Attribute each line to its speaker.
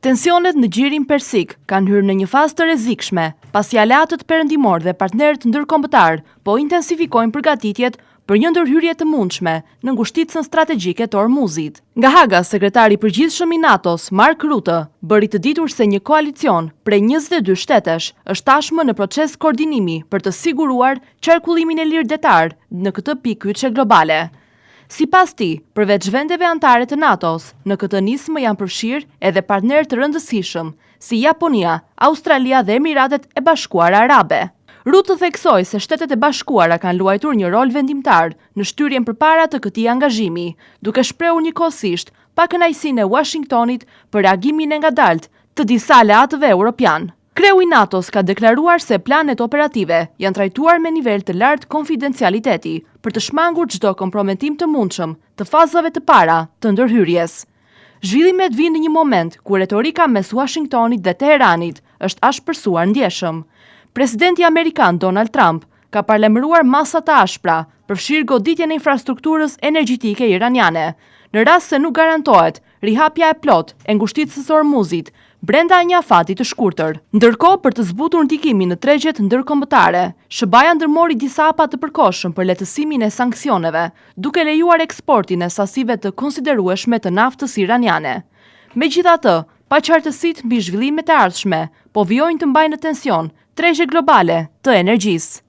Speaker 1: Tensionet në Gjirin Persik kanë hyrë në një fazë të rrezikshme, pasi aleatët perëndimorë dhe partnerët ndërkombëtarë po intensifikojnë përgatitjet për një ndërhyrje të mundshme në ngushticën strategjike të Hormuzit. Nga Haga, sekretari i përgjithshëm i NATO-s, Mark Rutte, bëri të ditur se një koalicion prej 22 shtetesh është tashmë në proces koordinimi për të siguruar qarkullimin e lirë detar në këtë pikë kyçe globale. Sipas tij, përveç vendeve anëtare të NATO-s, në këtë nismë janë përfshirë edhe partnerë të rëndësishëm, si Japonia, Australia dhe Emiratet e Bashkuara Arabe. Rutte theksoi se Shtetet e Bashkuara kanë luajtur një rol vendimtar në shtyrjen përpara të këtij angazhimi, duke shprehur njëkohësisht pakënaqësinë e Washingtonit për reagimin e ngadaltë të disa aleatëve europian. Kreu i NATO-s ka deklaruar se planet operative janë trajtuar me nivel të lartë konfidencialiteti për të shmangur çdo komprometim të mundshëm të fazave të para të ndërhyrjes. Zhvillimet vijnë në një moment kur retorika mes Washingtonit dhe Teheranit është ashpërsuar ndjeshëm. Presidenti amerikan Donald Trump ka paralajmëruar masa të ashpra, përfshirë goditjen e infrastrukturës energjetike iraniane, në rast se nuk garantohet rihapja e plotë e ngushticës së Hormuzit brenda një afati të shkurtër. Ndërkohë, për të zbutur ndikimin në tregjet ndërkombëtare, SHBA-ja ndërmori disa hapa të përkohshëm për lehtësimin e sanksioneve, duke lejuar eksportin e sasive të konsiderueshme të naftës iraniane. Megjithatë, paqartësitë mbi zhvillimet e ardhshme po vijojnë të mbajnë në tension tregje globale të energjisë.